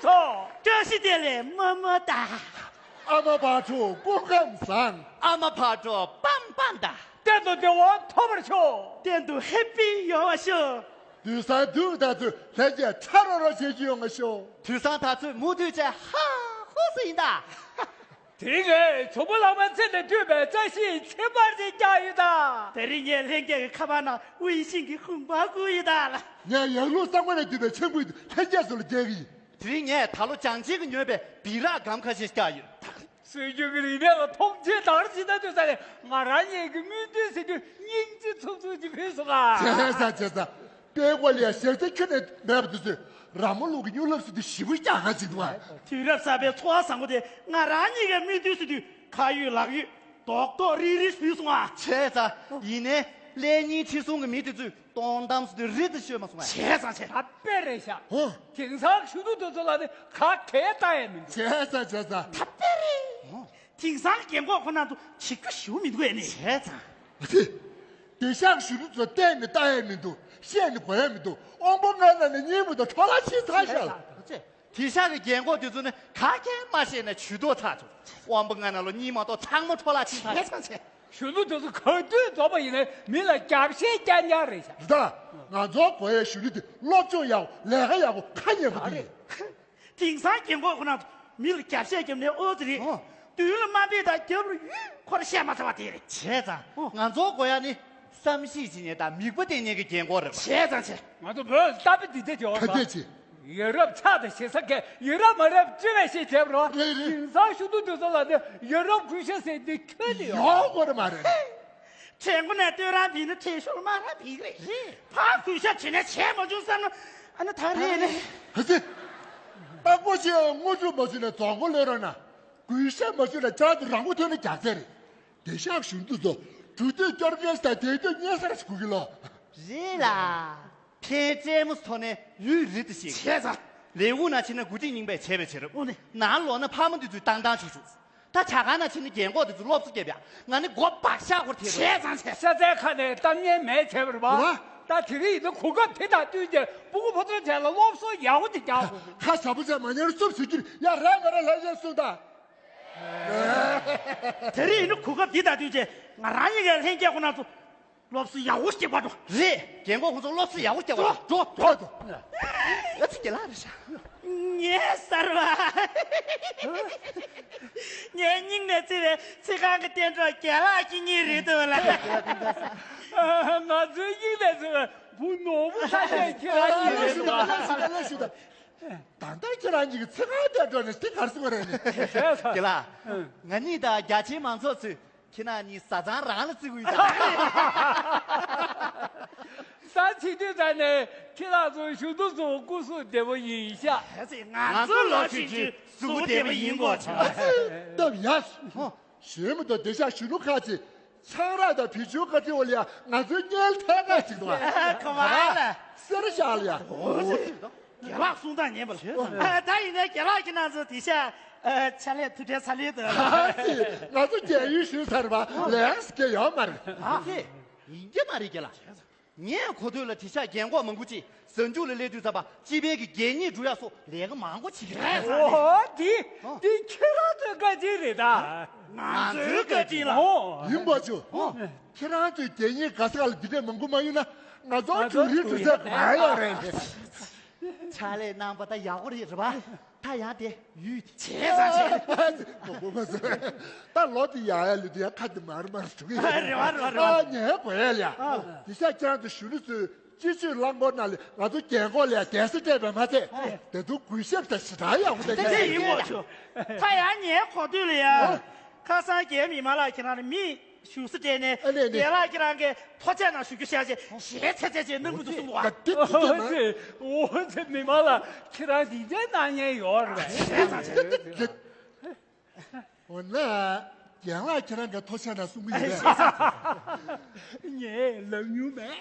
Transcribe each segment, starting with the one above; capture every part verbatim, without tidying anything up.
ཐོབ། བཀྲ་ཤིས་བདེ་ལེགས་མ་མ་ད། ཨ་མ་བག་དྲོ་སྐུ་ཁམས་བཟང་། ཨ་མ་བག་དྲོ་པམ་པམ་ད། གཏན་དུ་བདེ་བ་ཐོབ་པར་ཤོག། གཏན་དུ་ཧེ་པི་ཡོང་བ་ཤོག། དུས་སང་དུས་ད་ཚོད་ལྷན་རྒྱས་ཁྲ་རོ་རོ་བྱེད་ཀྱི་ཡོང་བ་ཤོག། དུས་སང་ད་ཚོད་མུ་མཐུད་བྱས་ཧ་ཧུ་སུ་ཡིན་ད། དེ་རིང་ངས་ཇོ་མོ་གླང་མའི་རྩེ་ནས་བཏུས་པའི་བཀྲ་ཤིས་ཕྱེ་མར་ཅིག་བཀྱག་ཡོད་ད། དེ་རིང་ངས་ལྷན་རྒྱས་ཀྱི་ཁ་པར་ནང་དབྱི་ཤིང་གི་ཧུང་པ་བསྐུར་ཡོད་ད་ལ། ངས་ཡར་ཀླུང་གསང་བ་ནས་བཏུས་པའི་ཆང་བུ་ལྷན་རྒྱས་ཚོ་ལ་རྒྱག་གི་ཡིན། དེ་རིང་ངས་ད་ལོ་བྱང་ཆེན་གྱིས་ཉོས་པའི་སྦི་རག་སྒམ་ཁ་ཤས་བཀྱག་ཡོད། སྲོལ་རྒྱུན་གྱི་རིག་གནས་ལ་མཐོང་ཆེན་དང་ཞེ་ན་དུས་ས་ནས་ང་རང་ཉིད་ཀྱི་སྨོན་འདུན་ཟེར་དུས་སྙིང་རྗེ་ཚུབ་ཚུབ་ཅིག་ཕུལ་སོང་ང་། བྱས་ཙང་བྱས་ཙང་། དཔལ་ཀོ་ལི་ཡ་ཞལ་ཚད་ཁྱོན་ནས་མེད་པ་དེ་ཚོས་ར་མོ་ལུག་གི་སྨྱུག་ལབ་ཟེར་དུས་ཞེ་པོ་སྐྱག་ཁ་ཅིག་འདུག་ཨ། དུས་རབས་གསར་པའི་འཚོ་བ་བཟང་པོ་དེ་ང་རང་ཉིད་ཀྱི་སྨོན་འདུན་ཟེར་དུས་ཁ་ཡོད་ལག་ཡོད་རྡོག་རྡོག་རིལ་རིལ་ཞུས་སོང་ཨ། བྱས་ཙང་ཡིན་ནའི་ཀླད་རྙིང་ཁྲི་སྲོང་གི་མི་དེ་ཚོས་སྟོང་གཏམ་ཟེར་དུས་རི་དེ་ཤོད་མ་སོང་ཨ། བྱས་ཙང་བྱས། ད་དཔེ་རེད་ཤག། ཧོ། དེང་སང་གཞོན་ནུ་དེ་ཚོ་ལ་ནི་ག་གས་ལྟ་ཡས་མི་འདུག། བྱས་ཙང་བྱས་ཙང་། ད་དཔེ་རེད། ཧོ། དེང་སང་རྒན་གོག་ཁོ་ན་ཚོ་བྱེད་རྒྱུ་ཞེ་པོ་མི་འདུག་ཨེ་ནི། བྱས་ཙང་། དེ་ཤག་གཞོན་ནུ་ཚོ་བལྟས་ནི་ལྟ་ཡས་མི་འདུག། བཤད་ནི་གོ་ཡས་མི་འདུག། དབང་པོ་ལྔའི་ནང་ནས་གཉིད་མི་འདུག། འཕྲོ་བརླག་ཕྱིན་ཚར་ཤག་ལ། བྱས། དེ་ཤག་གི་རྒན་གོག་དེ་ཚོ་ནི་ག་གས་མ་བཤད་ན་ཇུས་གཏོགས་ཚར་བྱུང་། དབང་པོ་ལྔ་ནང་ལོ་གཉིས་མ་གཏོགས་ཚང་མ་འཕྲོ་བརླག་ཕྱིན་ཚར་བྱུང་། བྱས་ཙང་བྱས། གཞོན་ནུ་དེ་ཚོ་ག་དུས་རྫོགས་པ་ཡིན་ནའི་མི་ལ་རྒྱབ་བཤད་རྐྱང་རྐྱང་རེད་ཤག། རེད་ད། ང་ཚོ་གོ་ཡའི་གཞོན་ནུ་དེ་སློབ་སྦྱོང་ཡག་པོ་ལས་ཀ་ཡག་པོ་ཁ་ཉན་པོ་དེ་ཡིན། དེང་སང་རྒན་གོག་ཁོ་ན་ཚོ་མི་ལ་རྒྱབ་བཤད་རྒྱབ་ནས་ཨོ་ཙི་རེད། ཨོ། མདུན་ལ་དམའ་འབེབས་དང་རྒྱབ་ལ་ཡུལ་འཁོར་བཤད་མ་ཚར་བ་དེ་རེད། བྱས་ཙང་། ཨོ། ང་ཚོ་གོ་ཡ་ནི་བསམ་གཞིག་བྱེད་མཁན་དང་མིག་དཔེ་བསྟན་མཁན་གྱི་རྒན་གོག་རེད་པ། བྱས་ཙང་བྱས། ང་ཚོ་བོད་ལྟ་བུ་འདི་འདྲ་བྱེད་འོང་ད། ཕ་སྐད་ཆེ། ཡ་རབས་ཆགས་དང་ཞེ་ས་མཁན་ཡ་རབས་མ་རབས་བཅོས་མེད་ཞེས་བྱས་པ་རེད་པ། རེད་རེད། དེང་སང་གཞོན་ནུ་དེ་ཚོ་ལ་ནི་ཡ་རབས་གུས་ཞབས་ཟེར་འདི་ཁྱོན་ནས་ཡོད། ཡོད་དགོས་རེད་མ་རེད། དྲན་གོ་ནས་བསྟོད་རང་བིས་ན་དྲན་ཤོར་མ་རང་བིས་རེད། རེད། ཕར་གུས་ཞབས་བྱས་ནས་བྱས་མ་བྱུང་བསམ་ན་ཨ་ན་ད་རེད་ནས། ཧ་ཙི། ད་ཀོ་ཤེས་དངོས་གྲུབ་མ་བྱུང་ན་རྫོང་མགོ་ལོས་རོགས་ན། གུས་ཞབས་མ་བྱུང་ན་ཅང་དུ་རང་མགོ་ཐོན་ན་རྒྱག་ཚད་རེད། དེ་ཤག་གཞོན་དུ་ཚོ་གྲུ་དུས་སྐྱོར་མཁན་ས་དེ་དུས་གཉན་སར་ཞིག་གུ་གི་ལོ། རེད་ལ། ཕན་ཅེ་མོ་ཐོ་ནས་ཡུལ་རི་དུ་ཞིག་བྱས་ཙང་། ལས་ཁུངས་ན་ཕྱིན་ན་དགུ་ཁྲི་རྙིང་པས་བྱས་པའི་བྱེད་རབས། ཨོ་ནི། ནང་ལོག་ན་ཕ་མ་འདི་ཚོས་བཏང་བཏང་བྱུག་བྱུག། ད་ཇ་ཁང་ན་ཕྱིན་ན་རྒན་གོག་དེ་ཚོ་སློབ་གསོ་རྒྱབ་ཡ། ང་ནི་མགོ་བག་ཤ་སྐོར་ཐེབས་རེད། བྱས་ཙང་བྱས། ཤ་ཚའི་ཁ་ནས་གཏམ་ངན་མེད་བྱས་པ་རེད་པ། རེད་པ། ད་དེ་རིང་ཡིན་ན་གོ་སྐབས་དེ་དང་བསྟུན་ཏེ་སྤུ་གུ་ཕོ་ཚོད་བྱས་ལ་སློབ་གསོ་ཡག་པོ་ཅིག་རྒྱག་དགོས། ཁ་ཞབས་པོ་བྱས་མ་ཉན་སུབ་ཟེར་གྱི་ཡ་རེད་མ་རེད་ལྷན་རྒྱས་གསུངས་དང་། དེ་རིང་ཡིན་ན་གོ་སྐབས་འདི་དང་བསྟུན་བྱས་ང་རང་གཉིས་ཀའི་ལྷན་རྒྱས་ཁོ་ན་ཚོ་སློབ་གསོ་ཡག་པོ་ཞིག་པ་འགྲོ། རེད། རྒན་གོག་ཁོ་ཚོ་སློབ་གསོ་ཡག་པོ་རྒྱག་པ་འགྲོ། འགྲོ། འགྲོ། ཨ་ཙི་རྒན་ལགས་རེད་ཤག། ངའི་གསར་བ། ངའི་སྙིང་ནས་བརྩེ་བའི་ཚིག་ཁང་གི་རྟེན་གྲོགས་རྒན་ལགས་ཁྱེད་གཉིས་རེད་འདུག་ལ། ང་ཚོའི་སྙིང་ནས་བརྩེ་བའི་བུ་ནོར་བུ་ལྷ་ཆེན་ཁྱེད་རང་གཉིས་རེད་འདུག་ལ། ད་ལྟ་ཁྱེད་རང་གཉིས་ཀྱི་ཚེ་གང་ལྟར་འགྲོ་ནས་དེ་གར་སོང་བ་རེད་ནི། རྒན་ལགས། ང་གཉིས་དང་རྒྱ་ཆེའི་མང་ཚོགས་ཚོས་ཁྱེད་རང་གཉིས་བཟའ་ཚང་རང་ལ་བརྩི་གི་ཡོད་ད། ས་ཆེ་དུས་ད་ནས་ཁྱེད་རང་ཚོ་གཞོན་ནུ་ཚོ་སྐུ་གཟུགས་བདེ་པོ་ཡིན་ཤག། ང་ཚོ་ལོ་ཆུང་ཆུང་གཟུགས་པོ་བདེ་པོ་ཡིན་དགོས་ཆོག། སྟབས་ཡག་སོང་། གཞོན་མི་དང་བདེ་ཤག་གཞོན་ནུ་ཁག་ཅིག་ཆང་རག་དང་བི་ཅུའི་བཀའ་དྲིན་འོག་ལ་ཡ་ང་ཚོའི་གཉེན་ཐད་ཀ་ཅིག་འདུག་ཨ། ཁོ་མ་ལ། སེར་ཤག་ལ་ཡ། རྒན་ལགས་གསུང་སྟངས་ཉན་པ་ལ། ཨ། ད་ཡིན་ན་རྒན་ལགས་ཁྱེད་རང་ཚོ་དེ་ཤ། ཨ། ཕྱག་ལས་ཐུགས་ཁྲལ་ཚ་ལེ་འདུག་ཨ། ང་ཚོ་རྒས་ཡོལ་ཞུས་ཚར་བ་ལས་སྐྱེ་ཡོད་མ་རེད། ཨ། ཡིན་གྱི་མ་རེད་རྒན་ལགས། ངས་གོ་ཐོས་ལ་དེ་ཤ་རྒན་གོག་མང་པོ་ཅིག་གཟའ་མཇུག་ལ་སླེབས་དུས་ཙམ་པ་སྤྱི་པའི་གི་རྒྱལ་གཉེར་སྒྲུབ་ཡག་སོགས་ལས་ཀ་མང་པོ་བྱེད་ཀྱི་རེད། ཨོ། འདི་འདི་ཁྱེད་རང་ཚོའི་བཀའ་དྲིན་རེད་ད། ང་ཚོའི་བཀའ་དྲིན་ལ། ཨོ། ཡིན་པ་ཆུ། ཨོ། ཁྱེད་རང་ཚོའི་རྒྱལ་གཉེར་ག་ས་ག་ལ་འདི་འདྲས་མང་པོ་མ་ཡོང་ན་ང་ཚོ་ང་ཚོ་འབྲུ་རིགས་འབྲུ་ས་ག་མ་ཡོང་རེད། ཕྱག་ལས་གནང་པ་ད་ཡག་པོ་རེད་རེད་པ། ད་ཡང་དེ་ཡུད་དེ། བྱས་ཙང་བྱས། མ་མ་མ་ཟེར། ད་ལོ་དེ་ཡག་ཡག་ལུས་དེ་ཡང་ཁ་དེ་མར་མར་འགྲོ་གི་རེད། རེད་བ་རེད་བ་རེད་བ། ཨ་ཉལ་དགོས་ཡ་ལ་ཡ། ཨ། དེ་ཤ་ཁྱེད་རང་ཚོ་གཞོན་ནུ་ཚོའི་སྤྱི་སྤྱོད་རླངས་འཁོར་ནང་ལ་ང་ཚོ་རྒན་གོག་ལ་ཡ་དེ་སེ་སྤྲད་པ་མ་ཚད། ཨ། དེ་ཚོ་གུས་ཞབས་དང་ཞེ་དྲག་ཡག་པོ་དེ་དེ་ཡིན་དགོས་ཆོག། ད་ཡང་ཉལ་གོ་དུས་ལ་ཡ། ཨ། ཁ་སང་རྒན་མི་མང་ལགས་ཁྱེད་རང་ལ་མི་བཞུགས་ས་སྤྲད་ནས། ཨ་ནས་ནས། རྒན་ལགས་ཁྱེད་རང་གིས་ཐུགས་རྗེ་གནང་ཞུ་རྒྱུ་བྱས་རྗེས་ཞེ་ཚེ་ཚེ་རྗེས་གནང་གི་འདུག་གསུངས་པ། ད་དེ་དེ་དེ་མ། ཨོ་ཙི་མི་མང་ལགས་ཁྱེད་རང་འདི་འདྲའི་གནང་མཁན་ཡོད་རེད། བྱས་ཙང་བྱས། འོ་ན་རྒན་ལགས་ཁྱེད་རང་གིས་ཐུགས་རྗེ་གནང་གསུང་གི་ཡོད་པས། ངས་ལབ་མྱོང་མེད།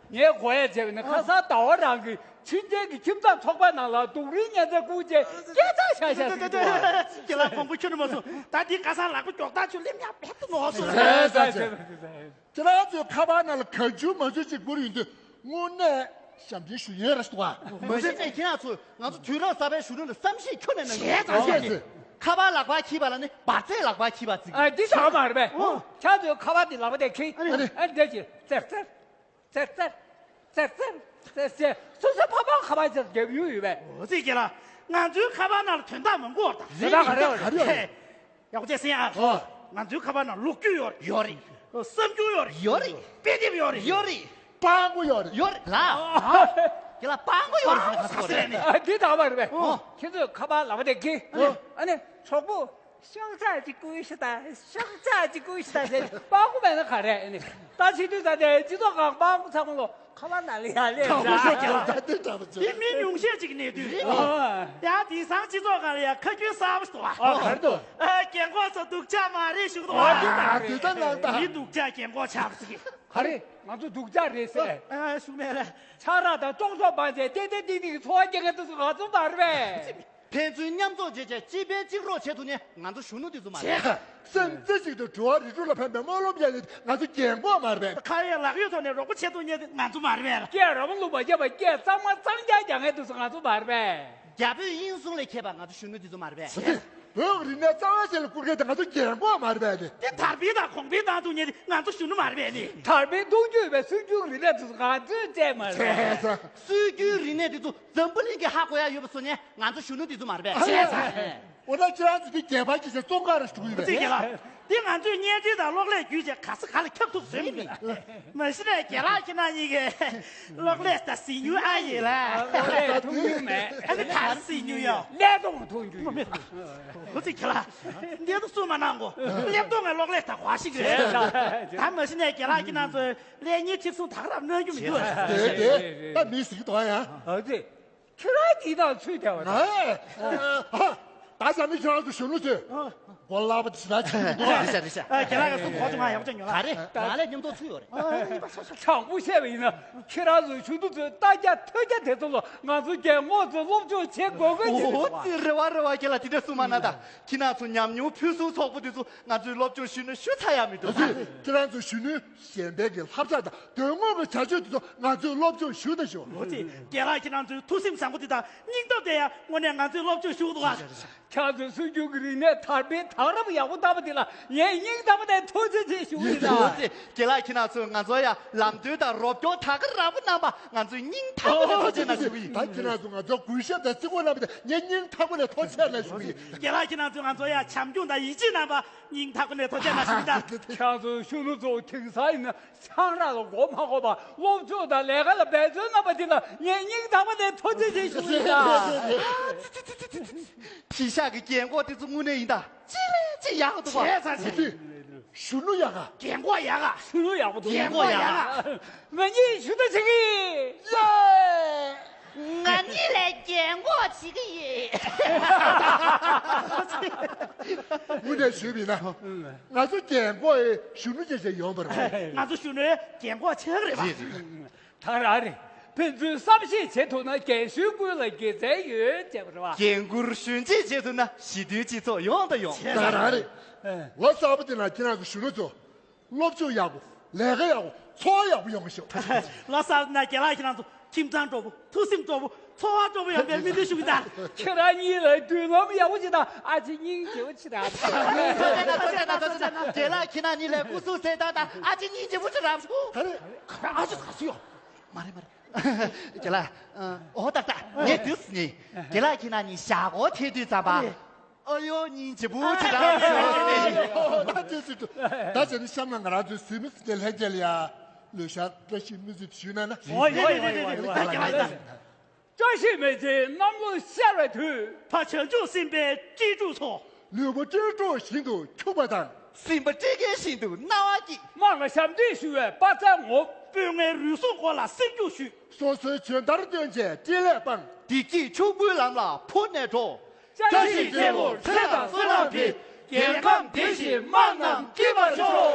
ངས་གོ་ཡ་བྱས་པ་ནི་ཁ་སང་ཟླ་བ་རང་གི་ཆུང་ཆེན་གྱི་ཁྱིམ་ཚང་ཚོགས་པ་ནང་ལ་སྡུག་རུས་ཉེན་ཚན་བསྐུར་རྗེས་སྐད་ཆ་བཤད་བཤད་ཟེར་གྱི་འདུག་བ། ཁྱེད་ལ་དགོངས་པ་ཁྱོན་ནས་མ་སོང་། ད་འདི་ཁ་སང་ལག་པ་མགྱོགས་ཐག་ཆོད་སླེབས་ཡག་བེད་དུ་ནོར་སོང་། ཟེར་ཟེར་ཟེར། ཁྱེད་རང་ཚོའི་ཁ་པར་ནང་ལ་གང་བྱུང་མང་བྱུང་ཅིག་བསྐུར་ཡོང་དུས་དངོས་གནས། ཞབས་འདྲེན་ཞུ་ཡས་ར་ཞུ་བ། མ་གཞི་ནས་ཁྱེད་རང་ཚོས་ང་ཚོ་དུས་རབས་གསར་པའི་གཞོན་ནུ་ལ་བསམ་ཤེས་ཁྱོན་ནས་གནང་གི་མེད། ཁ་པར་ལག་པར་འཁྱེར་བ་ལ་ནི་འབར་རྫས་ལག་པར་འཁྱེར་བ་ཟེར་གི། ཨ་འདི་ཟ་མ་རེད་པས། ཨོ། ཁྱེད་ཚོས་ཁ་པར་འདི་ལག་པ་དེ་འཁྱེར། ཨ་ནི། ཨ་འདི་ཅི་ཙེར་ཙེར། ཙེར་ཙེར། ཙེར་ཙེར། ཙེར་ཙེར། སོ་སོའི་ཕ་མ་ཁ་པར་ཅིག་རྒྱབ་ཡུལ་ཡོད་པས། འོ་ཙི་ཁྱེད་ལ། ང་ཚོའི་ཁ་པར་ནང་ལ་དོན་དག་མང་པོ་ཡོད་རེད་ད། དོན་དག་ག་རེ་ཡོད་རེད། ཡག་པོ་བྱས་ཟིན་ཨ། ཨོ། ང་ཚོའི་ཁ་པར་ནང་ལོ་རྒྱུས་ཡོད་རེད། ཡོད་རེད། བསམ་རྒྱུ་ཡོད་རེད། ཡོད་རེད། དཔེ་དེབ་ཡོད་རེད། ཡོད་རེད། སྤྲང་པོ་ཡོད་རེད། ཡོད་རེད་ལ། ཁྱེད་ལ་སྤྲང་པོ་ཡོད་རེད་ཟེར་ཁ་ཐོག་རེད། ཨ་འདི་དག་པ་རེད་པས། ཨོ། ཁྱེད་ཚོས་ཁ་པར་ལག་པ་དེ་འཁྱེར། ཨོ། ཨ་ནི་གྲོགས་པོ། ཤོག་ཚ་ཅིག་བསྐུར་ཤི་ད། ཤོག་ཚ་ཅིག་བསྐུར་ཤི་ད་ཟེར། སྤྲང་པོ་མེད་ན་ག་རེ་ཨེ་ནི། ད་ཕྱི་དུས་ད་ལྟའི་སྤྱི་ཚོགས་ཁག་སྤྲང་པོ་ཚང་མ་ལོ་ཁ་པར་ནང་ལ་ཡར་སླེབས་ད། ད་དེ་འདྲ་པོ་ཅིག་དེ་མི་ཉུང་ཤས་ཅིག་གནས་དུས་རེད། ཨོ། ཡང་དེང་སང་སྤྱི་ཚོགས་སྒང་ལ་ཡང་ཁ་རྒྱུན་གསར་པ་ཞིག་འདུག་བ། ཨོ་ག་རེ་འདུག་ཨ་རྒན་གོག་ཚོ་སྡུག་ཅག་མ་རེད་ཞུ་གི་འདུག་བ། ཨ་དེ་ད་ནང་ད། མི་སྡུག་ཅག་རྒན་གོག་ཆགས་ཟིག་ག་རེ་ང་ཚོ་སྡུག་ཅག་རེད་ཟེར། ཨ་ཞུ་མེད་རེད། ཆང་རག་དང་ལྕོག་ལྕོག་སྤངས་བྱས་ཏན་ཏན་ཏིག་ཏིག་འཚོ་བ་སྐྱེལ་མཁན་དེ་ཚོ་ང་ཚོ་མ་རེད་པས། ཕན་ཚུན་མཉམ་འཛོམས་བྱས་བྱས་གཅིག་ཕན་གཅིག་གྲོགས་བྱེད་ཐུབ་ནས་ང་ཚོ་གཞོན་ནུ་དེ་ཚོ་མ་རེད། བྱས་ཙང་སེམས་རྩེ་གཅིག་ཏུ་འགྲོ་བ་རིགས་དྲུག་ལ་ཕན་པའི་སྨོན་ལམ་རྒྱག་ནས་ང་ཚོ་རྒན་གོག་མ་རེད་པས། ཁ་ཡ་ལག་ཡོད་ཐོག་ནས་རོགས་པ་བྱེད་ཐུབ་མཁན་དེ་ང་ཚོ་མ་རེད་པས། སྐད་ར་མ་ལུག་པ་བརྒྱབ་པ་སྐད་གཙང་མ་གཙང་རྐྱང་རྒྱག་མཁན་དེ་ཚོ་ང་ཚོ་མ་རེད་པས། རྒྱ་བོད་དབྱིན་གསུམ་ལས་མཁས་པ་ང་ཚོ་གཞོན་ནུ་དེ་ཚོ་མ་རེད་པས། བོད་ཀྱི་རིག་གནས་རྩ་བ་ཞིག་ལ་བསྐུར་མཁན་དེ་ང་ཚོ་རྒན་གོག་མ་རེད་པས་ནི། དེ་དར་སྤེལ་དང་གོང་འཕེལ་བཏང་ཐུབ་མཁན་དེ་ང་ཚོ་གཞོན་ནུ་མ་རེད་པས་ནི། དར་སྤེལ་གཏོང་རྒྱུ་ཡོད་པའི་སྲོལ་རྒྱུན་རིག་གནས་དེ་ཚོ་ང་ཚོས་བཙལ་མ་རེད། བྱས་ཙང་། སྲོལ་རྒྱུན་རིག་གནས་དེ་ཚོ་འཛམ་བུ་གླིང་གིས་ཧ་གོ་ཡ་ཡོད་པ་བཟོ་མཁན་ང་ཚོ་གཞོན་ནུ་དེ་ཚོ་མ་རེད་པས། བྱས་ཙང་། འོ་ན་ཁྱེད་རང་ཚོ་དེ་རྒྱལ་ཕམ་གྱི་ཆེད་བཙོང་ག་རེ་ཞུ་གི་ཡོད་པས། ཙི་གེ་ལ། དེ་ང་ཚོས་བརྙན་འཕྲིན་དང་གློག་ཀླད་བརྒྱུད་བྱས་ག་ས་ག་ལ་ཁྱབ་ཐུབ་ཟིན་མིན། མ་གཞི་ནས་རྒན་ལགས་ཁྱེད་རྣམ་གཉིས་ཀྱིས་གློག་ཀླད་ད་གཟིགས་མྱོང་ཨ་ཡིན་ལ། གློག་ཀླད་མཐོང་མྱོང་མེད། ཨ་ནི་ད་གཟིགས་མྱོང་ཡོད། ཀླད་སྟོང་མཐོང་རྒྱུ་ཡོད། འོ་ཙི་གེ་ལ། འདི་ཚོ་སུ་མ་གནང་གོ། ཀླད་སྟོང་ངས་གློག་ཀླད་ད་ག་ཞིག་རེད། ད་མ་གཞི་ནས་རྒན་ལགས་ཁྱེད་རྣམ་ཚོས་ཀླད་རྙིང་ཁྲིད་སོང་ད་ག་རང་གནོན་རྒྱུ་མི་འདུག་དེ་དེ་ད་མི་ཟིག་དོ་ཡ། ཨ་ཙི། ཁྱེད་རང་འདི་དང་ཚུལ་དེ་བ་དང་། ད་ཞག་ནི་ཁྱེད་རང་ཚོ་གཞོན་ནུ་ཚོས་མགོ་ལག་པ་དེ་ཞེ་དྲག་བྱེད་ཀྱི་འདུག་རེད་ཤག་རེད་ཤག་ཨ་རྒན་ལགས་ཀྱིས་གསུང་གོ་བྱུང་ང་ཡག་པོ་ཅིག་ཉོ་ལ། ག་རེ་ང་ལ་མཉམ་དུ་ཚུད་ཡོད་རེད། དྲང་པོ་བཤད་པ་ཡིན་ན་ཁྱེད་རང་ཚོ་གཞོན་ནུ་ཚོས་ལྟ་རྒྱ་ཐོས་རྒྱ་དེ་ཚོ་ལ་ང་ཚོ་རྒན་གོག་ཚོས་སློབ་སྦྱོང་བྱེད་དགོས་དགོས་ཀྱི་རེད། འོ་ཙི་རེ་བ་རེ་བ་རྒན་ལགས་དེ་འདྲ་གསུང་མ་གནང་ད། ཁྱེད་རང་ཚོ་ཉམས་མྱོང་ཕུན་སུམ་ཚོགས་པོ་དེ་ཚོ་ང་ཚོའི་སློབ་སྦྱོང་ཞུས་ན་ཞུ་ཚར་ཡག་མི་འདུག་ཁྱེད་རང་ཚོ་གཞོན་ནུ། གཞན་ཕན་གྱི་བསླབ་བྱ་དང་དོན་དངོས་ཀྱི་བྱ་སྤྱོད་དེ་ཚོ་ང་ཚོས་སློབ་སྦྱོང་ཞུ་དང་ཞུ། འོ་ཙི། རྒན་ལགས་ཁྱེད་རང་ཚོའི་ཐུགས་སེམས་བཟང་པོ་དེ་དང་སྙིང་སྟོབས་དེ་ཡང་དངོས་གནས་ང་ཚོས་སློབ་སྦྱོང་ཞུ་དགོས་འདུག་ཨ། ཁྱེད་ཚོའི་སྲོལ་རྒྱུན་གྱི་རིག་གནས་དར་སྤེལ་དང་རབ་ཡག་པོ་བཏང་བ་དེ་ལ་ངས་སྙིང་ཐག་པ་ནས་ཐུགས་རྗེ་ཆེ་ཞུ་གི་ཡིན་ད། འོ་ཙི། རྒན་ལགས་ཁྱེད་རང་ཚོས་ང་ཚོ་ཡང་ལམ་སྟོན་དང་རོགས་སྐྱོར་ད་ག་རང་པོ་གནང་བ་ང་ཚོས་སྙིང་ཐག་པ་ནས་ཐུགས་རྗེ་གནང་ཞུ་གི་ཡིན། ད་ཁྱེད་རང་ཚོ་ང་ཚོར་གུས་ཞབས་དང་བརྩི་བཀུར་གནང་བ་དེ་ངས་སྙིང་ཐག་པ་ནས་ཐུགས་རྗེ་གནང་ཞུ་གི་ཡིན། རྒན་ལགས་ཁྱེད་རང་ཚོས་ང་ཚོ་ཡང་བྱམས་སྐྱོང་དང་ཡིད་ཆེས་གནང་བ། སྙིང་ཐག་པ་ནས་ཐུགས་རྗེ་གནང་ཞུ་གི་ཡིན་ད། ཁྱེད་ཚོ་གཞོན་ནུ་ཚོ་དེང་སང་ཡིན་ན། ཆང་རག་ལ་མགོ་མ་འཁོར་བར་སློབ་སྦྱོང་དང་ལས་ཀ་ལ་འབད་བརྩོན་གནང་བ་དེ་ལ་ངས་སྙིང་ཐག་པ་ནས་ཐུགས་རྗེ་ཆེ་ཞུ་གི་ཡིན་ད། གཞིས་ཆགས་ཀྱི་རྒན་གོག་དེ་ཚོ་དངོས་གནས་ཡིན་ད། ཅི་ལས་ཅི་ཡག་འདུག་བ། བྱས་ཙང་ཟེར་དུས། གཞོན་ནུ་ཡག་ག་རྒན་གོག་ཡག་ག་གཞོན་ནུ་ཡག་པོ་འདུག་རྒན་གོག་ཡག་ག་ང་གཉིས་ཞུ་ད་བྱེད་ཀྱི་ཡིན། ཡེ། ང་གཉིས་ལས་རྒན་གོག་བྱེད་ཀྱི་ཡིན། དངོས་གནས་ཞུས་པ་ཡིན་ན། ང་ཚོ་རྒན་གོག་ཡི་གཞོན་ནུ་བྱས་བྱས་ཡོང་བ་རེད། ང་ཚོ་གཞོན་ནུའི་རྒན་གོག་ཆགས་ཀྱི་རེད་པ། ད་ར་རེད། ཕན་ཚུན་བསམ་ཤེས་བྱེད་ཐུབ་ན་རྒན་གཞོན་ཀུན་ལ་དགེ་མཚན་ཡོད་ཅེས་པ་རེད་པ། རྒན་བཀུར་གཞོན་གཅེས་བྱེད་ཐུབ་ན་ཞི་མཐུན་སྤྱི་ཚོགས་ཡོང་དང་ཡོང་། ད་ར་རེད། ལོ་གསར་པ་འདི་ན་ཁྱེད་རང་ཚོ་གཞོན་ནུ་ཚོ་སློབ་སྦྱོང་ཡག་པོ། ལས་ཀ་ཡག་པོ། འཚོ་བ་ཡག་པོ་ཡོང་བ་ཤོག་ལོ་གསར་པ་འདི་ན་རྒན་ལགས་ཁྱེད་རང་ཚོ་ཁྱིམ་ཚང་སྤྲོ་པོ། ཐུགས་སེམས་སྤྲོ་པོ། འཚོ་བ་སྤྲོ་པོ་ཡོང་བའི་སྨོན་འདུན་ཞུ་གི་ད། ཁྱེད་རང་གཉིས་ལ་མདུན་ལམ་ཡག་པོ་ཅིག་དང་ཨ་ཅེ་སྙིང་རྗེ་པོ་ཅིག་རག་སོང་། ཐུགས་རྗེ་གནང་། ཐུགས་རྗེ་གནང་། ཐུགས་རྗེ་གནང་། རྒན་ལགས་ཁྱེད་རང་གཉིས་ལ་སྐུ་གཟུགས་གསལ་ཐང་དང་ཨ་ཅེ་སྙིང་རྗེ་པོ་ཅིག་རག་སོང་། ག་རེ། ཨ་ཅེ་ག་སུ་ཡོད། མ་རེད་མ་རེད། རྒན་ལགས། ཨོ་ཏག་ཏག་ངས་དུས་སུ་ཉིན། རྒན་ལགས་ཁྱེད་རང་གཉིས་ཞག་གོ་ཐེ་དུས་ཙམ་པ། ཨ་ཡོ་སྙིང་རྗེ་པོ་ཅིག་རག་སོང་། ད་ཅི་ཞིག་ད་ཅི་ནི་གཤམ་ལ་ང་རང་ཚོའི་གཟིགས་མོ་གཟིགས་མཁན་ལྷན་རྒྱས་ལ་ཡ་ལོ་ཤར་བཀྲ་ཤིས་སྨོན་ཚིག་ཞུས་ན་ན། ཨོ་ཡོ་ཡོ་ཡོ་ཡོ། བཀྲ་ཤིས་སྨོན་ཚིག་གནམ་ལོ་ཤར་བའི་དུས། ཕ་བྱང་ཆུབ་སེམས་དཔའི་སྤྲེལ་ཕྲུག་ཚོ། ལུས་པོ་སྤྲེལ་ཕྲུག་བཞིན་དུ་འཁྱུག་པ་དང་། སེམས་པ་སྤྲེལ་རྒན་བཞིན་དུ་རྣ་བ་སྐྱིད། དམག་ལ་ཞབས་འདེགས་ཞུ་བའི་དཔའ་རྩལ་ངོམ། སྤོས་ངད་རུས་ཟུངས་སྐོར་ལ་སེམས་སྐྱོ་ཞུས། སོ་སོའི་འཇོན་ཐང་སྟོན་བྱས་སྤྲེལ་ལད་སྤངས། བདེ་སྐྱིད་ཕྱུག་པོའི་ལམ་ལ་འཕུར་ནས་འགྲོ། བཀྲ་ཤིས་སྤྲེལ་ལོར་ཚེ་དང་བསོད་ནམས་འཕེལ། རྒྱལ་ཁམས་བདེ་ཞིང་དམག་རྣམས་སྐྱིད་པར་ཤོག།